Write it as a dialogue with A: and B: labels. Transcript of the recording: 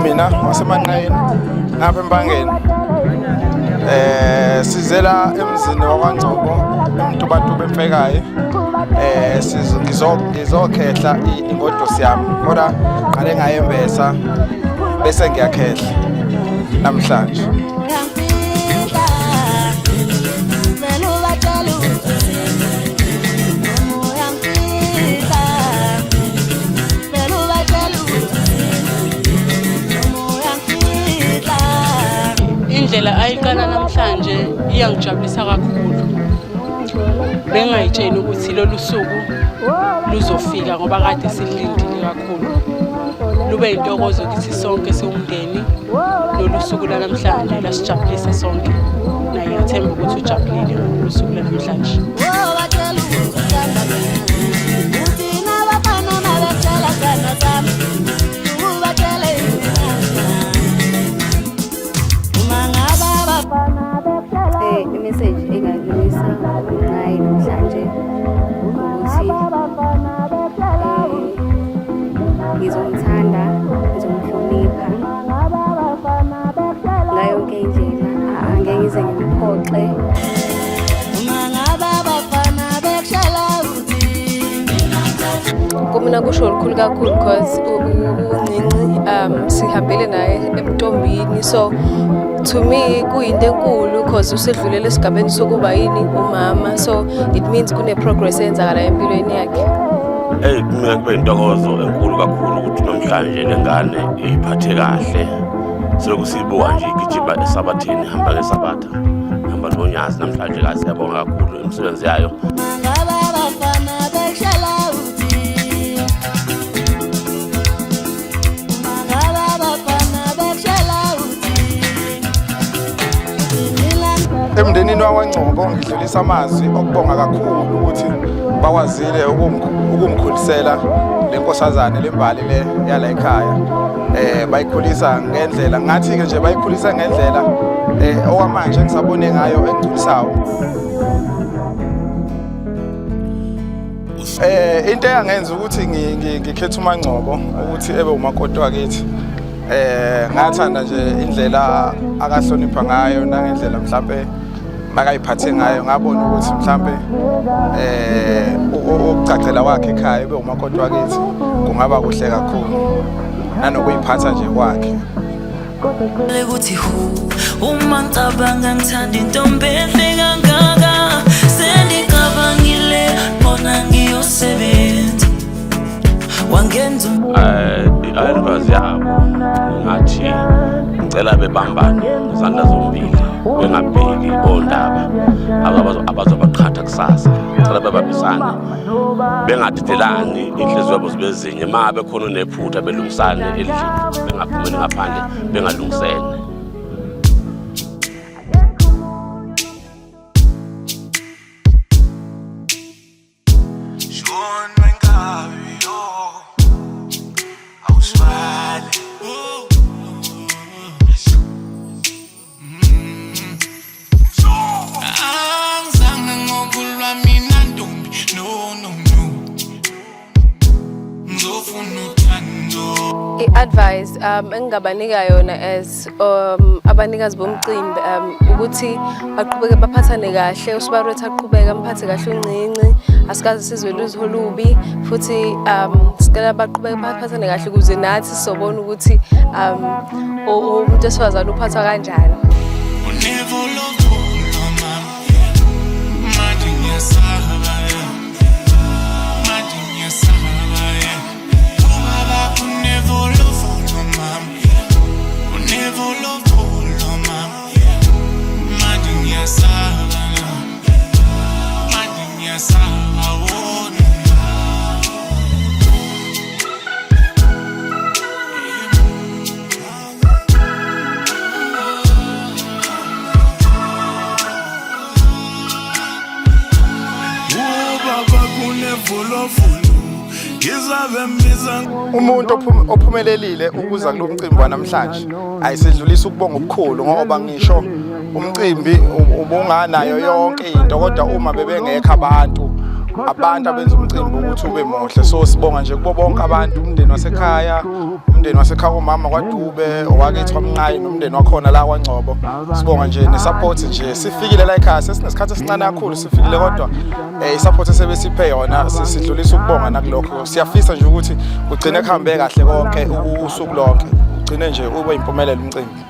A: Mina waseManqeni ngapha eMpangeni. Sizela emzini wakwaNgcobo eMtubatuba eMfekayi. Ngizokhehla ingodusi yami kodwa qale ngayembesa bese ngiyakhehla namhlanje.
B: Indlela ayiqala namhlanje iyangijabulisa kakhulu. Bengayitsheni ukuthi lolu suku luzofika ngoba kade silindile kakhulu. Lube intokozo kithi sonke siwumndeni lolu suku lanamhlanje lasijabulisa sonke. Naye ngiyathemba ukuthi ujabulile ngalolu suku lanamhlanje.
C: I-message engadlulisa ngayo namhlanje ukuthi ngizomthanda, ngizomhlonipha ngayo yonke indlela, angeke ngize ngimphoxe.
D: Kumina kusho olukhulu kakhulu because uNcinci sihambele naye ebuntombini, so to me kuyinto enkulu because usedlulele esigabeni sokuba yini umama, so it means kune-progress eyenzakalayo empilweni yakhe.
E: Eyi, kumina kube intokozo enkulu kakhulu ukuthi namhlanje le ngane iphathe kahle. Selokhu siyibuka nje igijima esabatheni, ihamba ngesabatha, ihamba nonyazi. Namhlanje kahle, siyabonga kakhulu imisebenzi yayo.
A: Emndenini wakwaNgcobo ngidlulisa amazwi okubonga kakhulu ukuthi bakwazile ukungikhulisela le nkosazane lembali le yala ekhaya. Bayikhulisa ngendlela, ngathi ke nje bayikhulisa ngendlela okwamanje engisabone ngayo engigculisayo. Into eyangenza ukuthi ngikhethe uMaNgcobo ukuthi ebe umakoti wakithi, ngathanda nje indlela akahlonipha ngayo nangendlela mhlambe makayiphathe ngayo. Ngabona ukuthi mhlambe ukucacela kwakhe ekhaya ebe umakoti wakithi kungaba kuhle kakhulu, nanokuyiphatha nje kwakhe.
F: Ukuthi hu uma ngicabanga ngithanda intombi enhle kangaka, sengicabangile bona ngiyosebenza wangenza.
E: I-advice yabo ngathi ngicela bebambane ngezandla zombili, bengabheki ondaba abazobaqhatha kusasa. Ngicela bebambisane, bengadedelani, inhliziyo yabo zibe zinye. Ma bekhona onephutha belungisane endlini, bengaphumeli ngaphandle bengalungisene.
G: Angizange ngokulwa mina ntombi, no, no, no, ngizofuna uthando.
D: I-advice engingabanika yona as abanikazi bomcimbi ukuthi baqhubeke baphathane kahle, usibari wethu aqhubeke amphathe kahle uNcinci, asikaze sizwe lutho olubi futhi sicela baqhubeke baphathane kahle ukuze nathi sizobona ukuthi umuntu wesifazane uphathwa kanjani.
G: Unevolovolo mama, manje ngiyasaba, yeah. Manje ngiyasaba, yeah. Ubaba unevolovolo mama, unevolovolo mama, manje ngiyasaba, manje ngiyasaba, oh no. Ubaba kunevolovolo ngizabe mbiza.
A: Umuntu ophumelelile ukuza kulo mcimbi wanamhlanje, ayisedlulisa ukubonga okukhulu ngoba ngisho umcimbi ubunganayo yonke into, kodwa uma bebengekho abantu Abantu abenza umcimbi ukuthi ube muhle. So sibonga nje kubo bonke abantu, umndeni wasekhaya, umndeni wasekhaya komama kwaDube, owakithi kwaMnqayi, nomndeni wakhona la kwaNgcobo. Sibonga nje ne-support nje. Sifikile la ekhaya sesinesikhathi esincane kakhulu sifikile, kodwa i-support esebesiphe yona sidlulisa ukubonga nakulokho. Siyafisa nje ukuthi kugcine kuhambe kahle konke usuku lonke, ugcine nje ube impumelelo umcimbi.